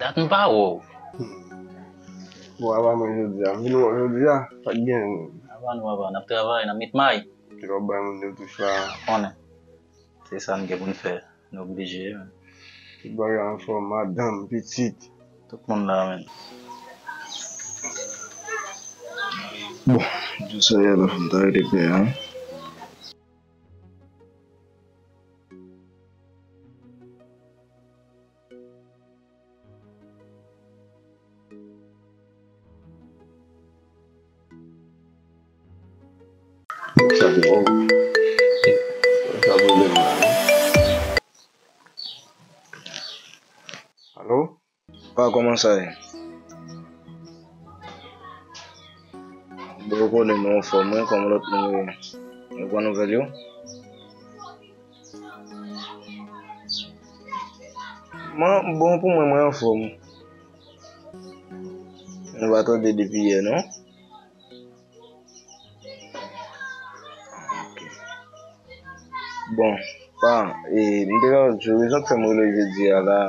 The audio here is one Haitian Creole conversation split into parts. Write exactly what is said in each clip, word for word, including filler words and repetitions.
Dat m pa wè w. Hmm. Bon, apa mwen jodi a? M vin wè w jodi a? Sa k gen? Apa nou, apa? N ap travay, n ap met may. Ki w ap bay moun yo touch la? Konnen. Se sa n gen pou n fè. Nou oblije, men. Tout bagay anfòm, madanm, pitit. Tout moun la, men. Bon, jodi a, m ta rete pè a. Sa bon. Sa pwoblèm la. Alo? Pa, kòman sa ye? Bon, ou konnen mwen anfòm, wi, kòm lòt moun yo ye. Ou pran nouvèl yo? Mwen, bon, pou mwen, mwen anfòm. Nou pa tande depi yè, non? Ok. Bon, pa, e, m te ka di w, rezon k fè m rele w jodi a la,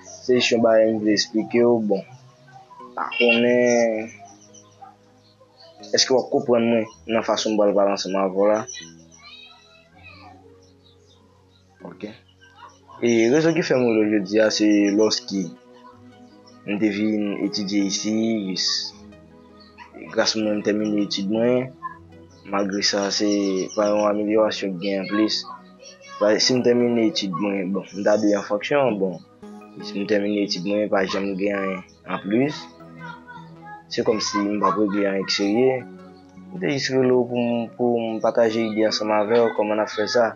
se jis yon bagay m vle eksplike w, bon, pa konnen, èske w ap konprann mwen nan fason m pral pale ansanm avè w la? Ok. E rezon ki fè m rele w jodi a, se lòske m te vin etidye isi, jis gras mwen m tèmine etid mwen. Malgre sa, se pa yon amelyorasyon k gen anplis. Pa, si m tèmine etid mwen, bon, m ta dwe an fonksyon, bon, si m tèmine etid mwen, pa janm gen anyen anplis. Se kòmsi m p ap regle anyen k serye. M te jis rele w pou m, pou m pataje ide ansanm avè w, kòman n ap fè sa.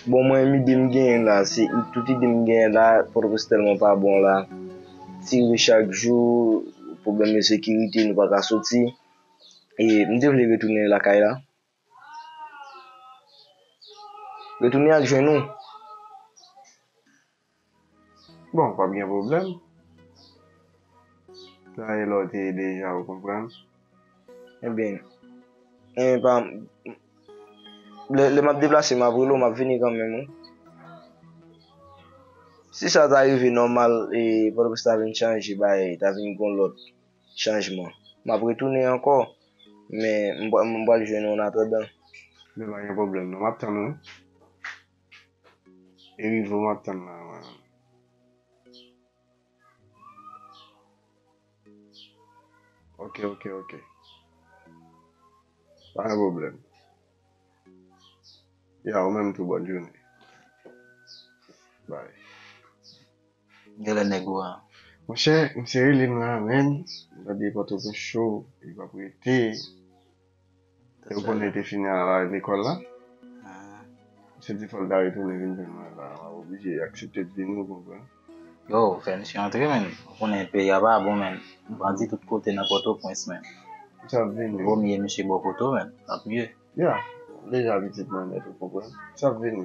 Bon, mwen menm, ide m genyen la, se tout ide m genyen la, Pòtoprens tèlman pa bon la. Tire chak jou, pwoblèm ensekirite, nou pa ka soti. E m te vle retounen lakay la. Retounen ak jwenn ou. Bon, p ap gen pwoblèm. Travay la w te ye deja, ou konprann? Ebyen, e pa, lè, lè m ap deplase, m ap rele w, m ap vini kanmenm, wi. Si sa ta rive nòmal, e Pòtoprens ta vin chanje, bay, ta vin gon lòt chanjman, m ap retounen ankò, men m pral, m pral jwenn ou annatandan. Men pa gen pwoblèm, non, m ap tann ou. E rive w m ap tann la, mwen. Ok, ok, ok. Pa gen pwoblèm. Ya, ou menm tou, bòn jounen. Bay. Genlè nèg ou a. Monchè, misye rele m la, menn. M tande Pòtoprens cho, li p ap rete. E ou konnen te fini a la, lekòl la? Ah. Misye di fò l ta retounen vin jwenn mwen la, m ap oblije aksepte vini, ou konprann? Yo, fè misye antre, menn. Ou konnen peyi a pa bon, menn. Bandi tout kote nan Pòtoprens, menn. Misye ap vini. Vo mye misye bò kote w, menn. L ap mye. Ya, deja pitit mwen nèt, ou konprann? Misye ap vini.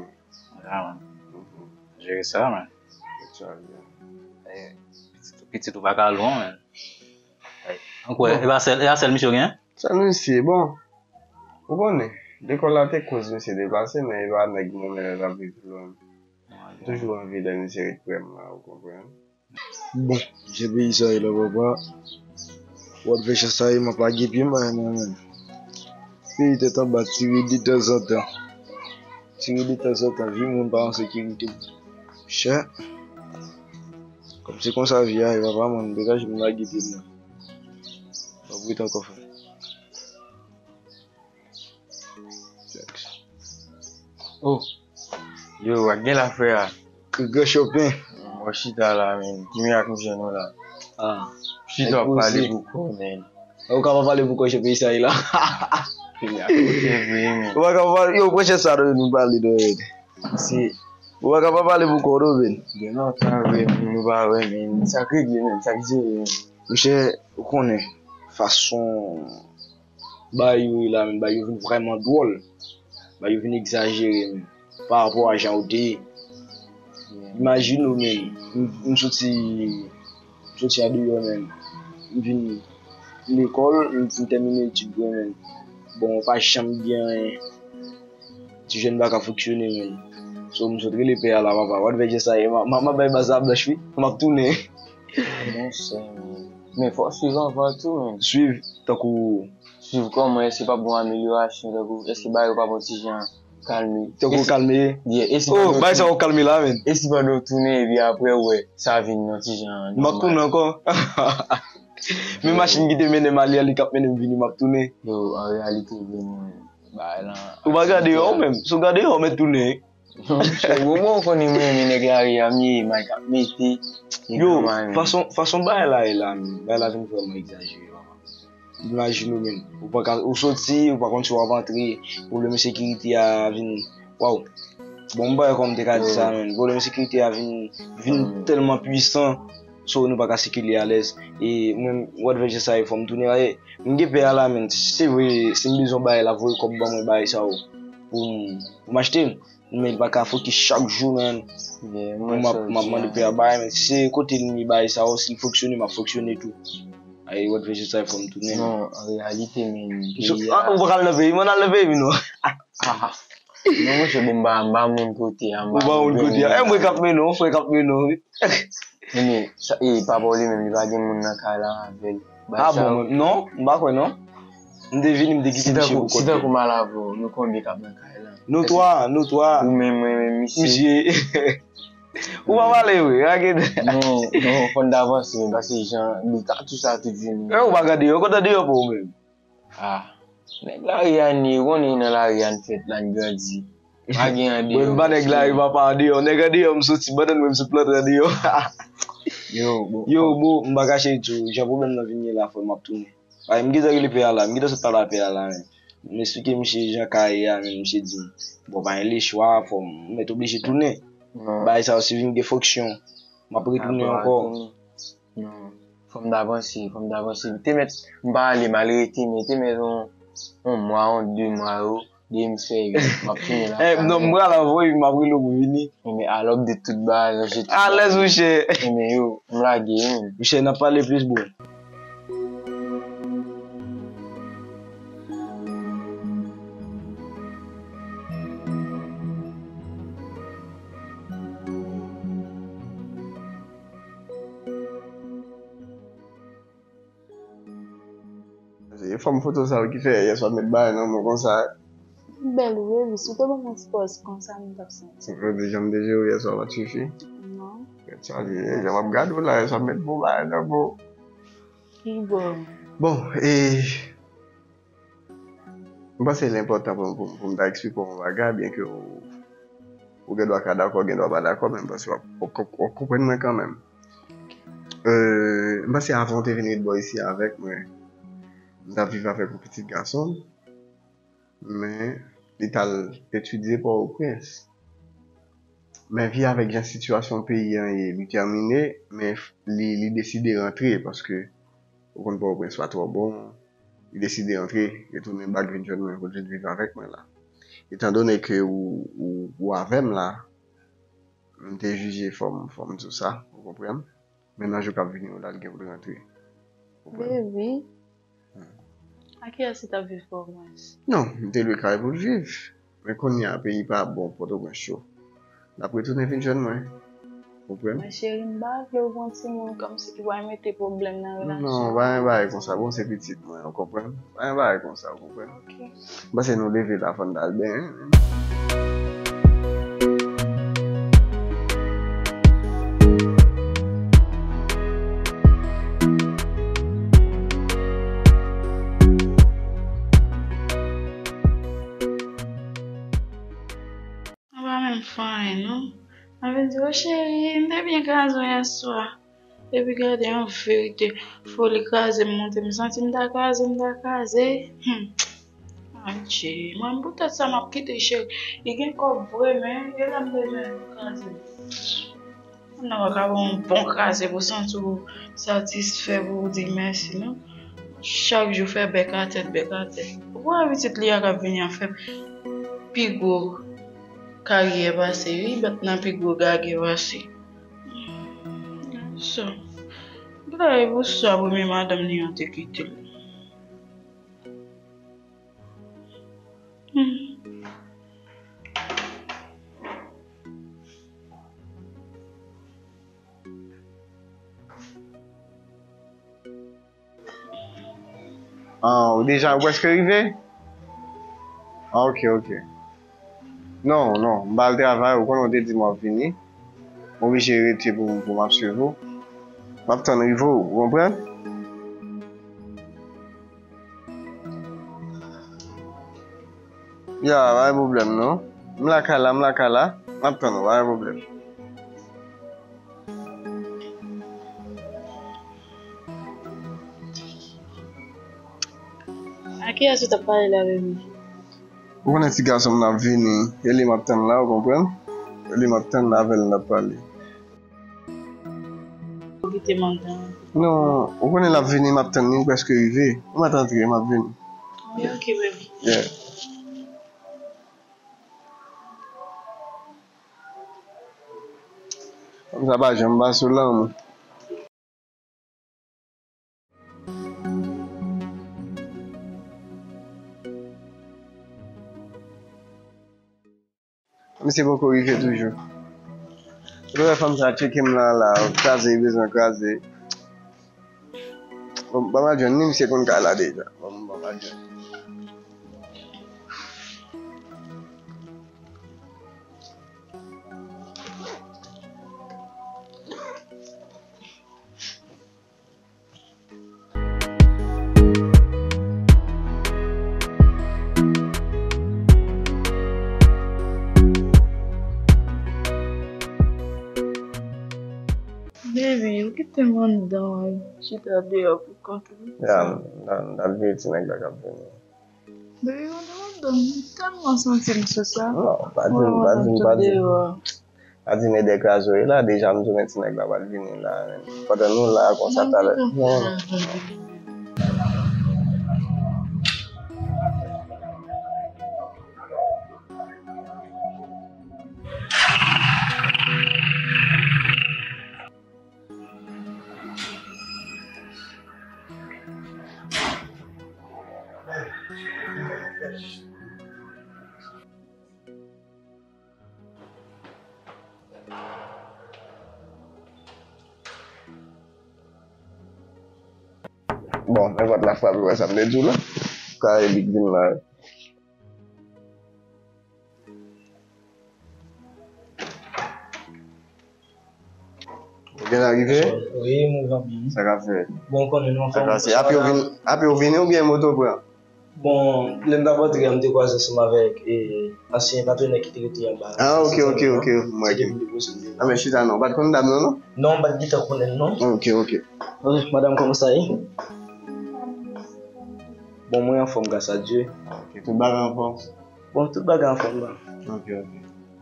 Ya, menn. Mhm. Jere sa, menn. Sa byen. Eh, pitit, pitit ou pa ka lwen, menn. Ay, ankò, bon. E pa sèl, e pa sèl misye w gen? Sèl misye, bon. Ou konnen, lekòl la te koz misye deplase, men e pa nèg mwen menm l ap viv lwen. Toujou anvi lè misye ret prè m la, ou konprann? Bon, jan peyi sa ye la, papa. W ap fè chans sa ye, m ap lage pye m, bay mwen menm. Peyi tèt anba, tire detanzantan. Tire detanzantan, vi moun pa an sekirite. Chè. Kòm se konsa vi a ye, papa, mwen, degaje m lage pye m nan. W ap ret ankò, frè. Oh. Yo, w ak gen la, frè a? Gran Chopin. Mwen chita la, men. Ki mirak m jwenn ou la? Ah. Chita w ap pale pou kò, men. Ou ka pa pale pou kò, Chopin, sa ye la. Kote vre, men. Ou pa ka pa pale, yo, pran chans sa, nou pale, non, men. Si. Ou pa ka pa pale pou kò, non, men. Gen lontan, vre, men, nou pa wè, men. Sa k regle, men. Sa k jere, men. Monchè, ou konnen, fason bagay yo ye la, men bagay yo vin vrèman dwòl. Bagay yo vin egzajere, men, pa rapò a jan yo te ye. Imajine w, men, m, m soti, m soti andeyò, men, m vin lekòl, m fin tèmine etid mwen, men. Bon, pa janm gen anyen. Ti jèn pa ka fonksyone, men. So, m sot rele pè a la, papa. W ap veye sa ye. M ap, m ap, m ap bay baz la blanch, wi. M ap tounen. Monchè, men. Men fò w swiv anvan tou, men. Swiv, tankou. Swiv kòman, èske p ap gen yon amelyorasyon, tankou, èske bagay yo p ap yon ti jan kalme. Tankou kalme. Yeah, e si pandan w tounen. Oh, bagay sa yo kalme la, men. E si pandan w tounen, epi apre, w wè, sa vin yon ti jan nòmal. M ap tounen ankò. Men machin ki te mennen m ale a, li k ap mennen m vini, m ap tounen. Yo, an reyalite, vre, men, bagay lan. Ou pa gade yo, menm. Si w gade yo, w mèt tounen. Monchè, bon, bon, ou konnen mwen renmen nèg lari a, m ye, may k ap mete. Yo, fason, fason bagay la ye la, men, bagay la vin vrèman egzajere, papa. Imajine w menm, ou pa ka, ou soti, ou pa konn si w ap antre, pwoblèm sekirite a vin, waw. Bon, m pa wè kòman m te ka di sa, men, pwoblèm sekirite a vin, vin tèlman pwisan, so nou pa ka sikile alèz. E mwen, w ap veye sa ye, fò m tounen, e, m gen pè a la, men, se vre, si m bezwen bagay, l ap voye kòb ban mwen bagay sa yo, pou m, pou m achte l. Men li pa ka fokis chak jou, man. Pou m ap, m ap mande pè a bagay, men si se kote li bagay sa yo, si l fonksyone, m ap fonksyone tou. Ay, w ap veye sa, fò m tounen. Non, an reyalite, men, peyi a. Ah, ou pa ka al nan peyi m, ann al nan peyi m, non. Ah, non, monchè, bon, m pa, m pa moun kote a, m pa moun kote a. E mwen k ap mennen w, frè k ap mennen w, wi. Men, sa, e, papa w li menm, li pa gen moun nan kay la avè l. Ah, bon, non, m pa kwè, non. M te vini, m te kite misye pou kont li. Si tankou m al avè w, nou konbyen k ap nan kay la? Nou twa, nou twa. Ou menm, mwen menm, misye. Misye. Ou pa pale vre, rakete. Non, non, fò n ta avanse, men paske jan li ka tou sa tout vini. E ou pa gade yo, kontan de yo pou ou menm. Ah, nèg lari a n ye, ou konnen nan lari a n fèt la, n grandi. Pa gen andeyò. Mwen m pa nèg lari, papa, andeyò. Nèg andeyò, m soti, bannan mwen m sot plante andeyò. Yo, bon. Yo, bon, m pa kache di w, jan pwoblèm nan vin ye la, frè m, m ap tounen. Ay, m gentan rele pè a la, m gentan sot pale a pè a la, men. M esplike misye jan kay ye a, men misye di m, bon, pa gen lechwa, fò m mèt oblije tounen. Bagay sa yo, si vin gen fonksyon, m ap retounen ankò. Non, fò m ta panse, fò m ta panse. Te mèt, m pa ale, m al rete, men te mèt yon, yon mwa, yon de mwa yo. Depi m fè yo, m ap tounen lakay mwen. Eh, non, m pral anvoye, m ap rele w pou vini. Enben, al update tout bagay, ranje tout bagay. Alèz, monchè. Enben, yo, m lage, wi, men. Monchè, n ap pale plis, bro. Se fanm foto sa yo ki fè yèswa met bagay nan men w konsa. Bèl wi, wi, si w te ban mwen ti pòz konsa, m t ap santi. Ou te di jan m te jere w yèswa pa t sifi? Non. Gad sa li ye, jan m ap gade w la, yèswa m met bon bagay nan men w. Ki bon? Bon, e, m panse l enpòtan pou, pou, pou m ta eksplike w yon bagay, byenke w, ou gen dwa ka dakò, gen dwa pa dakò, men m panse w ap, w ap, w ap konprann mwen kanmenm. Euh, m panse avan w te vin ret bò isi avèk mwen, m t ap viv avèk yon pitit gason, men li t al etidye Pòtoprens. Men vi avèk jan sitiyasyon peyi an ye, li tèmine, men li, li deside rantre paske ou konn Pòtoprens pa twò bon. Li deside rantre, retounen bak vin jwenn mwen, pou l vin viv avèk mwen la. Etandone ke ou, ou, ou avè m la, m te jije fò m, fò m di w sa, ou konprann? Men nan jou k ap vini yo la, l gen pou l rantre. Ou konprann? Baby. Hmm. A kiyès li t ap viv Pòtoprens? Non, m te lwe kay pou l viv. Men kounye a, peyi pa bon, Pòtoprens cho. L ap retounen vin jwenn mwen. Ou konprann? Men cheri, m pa vle w gon timoun kòmsi ki pral mete pwoblèm nan relasyon an. Non, pa gen bagay konsa, bon, se pitit mwen, ou konprann? Pa gen bagay konsa, ou konprann? Ok. M panse nou leve la, fò n t al benyen. Mwen pa menm fè anyen non. Mwen vin di w, cheri, m te byen kraze w yèswa. Epi gade yon verite. Foli kraze m monte, m santi m ta kraze, m ta kraze. Hmm. Adje, mwen poutèt sa m ap kite cheri. Li gen kòb vre, men e la m bezwen kraze m. Moun nan pa ka ba w yon bon kraze pou w santi w satisfè, pou w di mèsi, non. Chak jou fè bèk atè, bèk atè. Ou wè pitit li a k ap vini an fè pi gwo karyè pase, wi, bat nan pi gwo gagè pase. Sa. Gade pou sa premye madanm li an te kite l. Hmm. Ah, ou deja, ou prèske rive? Ah, ok, ok. Non, non, m pa al travay, ou konnen ou te di m w ap vini. M oblije rete pou, pou m ap swiv ou. M ap tann rive w, ou konprann? Ya, pa gen pwoblèm non. M lakay la, m lakay la. M ap tann ou, pa gen pwoblèm. A kiyès ou t ap pale la, baby? Ou konnen ti gason m nan ap vini, e li m ap tann la, ou konprann? E li m ap tann la, avè l n ap pale. Ou kite m anndan. Non, ou konnen l ap vini, m ap tann li, l prèske rive. Ou mèt antre, m ap vini. Wi, ok, baby. Yeah. Fanm sa pa janm pa sou lanmou. Misye poko rive toujou. Ou wè fanm sa tcheke m la, la, kraze, li bezwen kraze. Bon, ban m al jwenn li, misye konn kay la deja. Bon, ban m al jwenn. Baby, ou kite m anndan, wi. Chita deyò pou kont ou. Ya, m, m, m, m veye ti nèg la k ap vini. Baby, mwen te kontan, m tèlman santi m sou sa. Non, pa di m, pa di m, pa di m. Pa di m Eder kraze w ye la, deja m tounen ti nèg la pral vini la, menm. Pandan nou la konsa talè. Non. Bon, nenpòt la frape, wè sa m te di w la. Kare li k vin la. Ou byen arive? Wi, mwen byen. Sa k ap fèt? Bon, ou konnen nou anfòm. Sa k ap fèt? Apre w vin, apre w vini oubyen moto pran? Bon, lè m t ap antre a, m te kwaze ansanm avèk, e, ansyen patnè ki te rete anba. Ah, ok, ok, ok. M wè ke. Se te pou li posib. Ah, men chita non. Ou pa t konn dam nan, non? Non, m pa t gentan konnen l, non. Ok, ok. Wi, madanm, kòman sa ye? Bon, mwen anfòm, gras a Dye. Ok, tout bagay anfòm? Bon, tout bagay anfòm la. Ok, ok.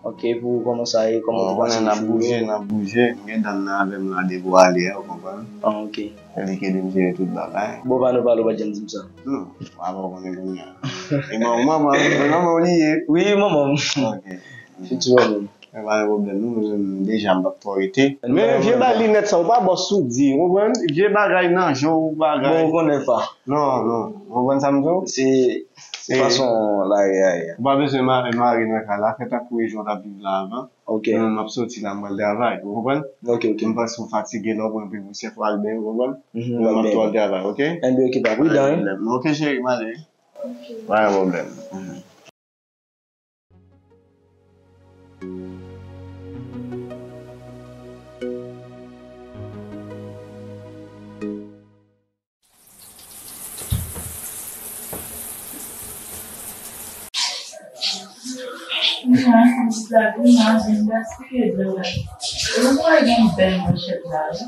Ok, pou ou, kòman sa ye? Kòman ou pase jou yo? Bon, ou konnen n ap bouje, n ap bouje. M gen dan nan avè m la depi w ale a, ou konprann? Ah, ok. Se li ki di m jere tout bagay. Bon, pa nou pale, ou pa t janm di m sa. Non, papa w konnen kounye a. E manman, manman, manman w li ye? Wi, manman m. Ok. Fiti manman m. Men pa gen pwoblèm, nou, nou, nou, deja m p ap twò rete. Men vye bay linèt sa, ou pa bò soudi, ou konprann? Vye bagay nan je w, bagay. Bon, ou konnen pa. Non, non. Ou konprann sa m di w? Se, se fason lari a ye. Ou pa bezwen mare, mare nan kay la, fè tankou e jan w t ap viv la avan. Ok. Mwen menm, m ap soti la, m pral travay, ou konprann? Ok, ok. M panse w fatige, lè w pran pi pousyè, fò w al benyen, ou konprann? Mhm. Mwen menm, m ap tou al travay, ok? Enben, ok, pa pridan, wi. Ok, cheri, m ale. Ok. Pa gen pwoblèm. Mhm. Mwen, m di sa, Dina vin gaspiye dlo la. Ou wè gen bèl manchèt la, wi.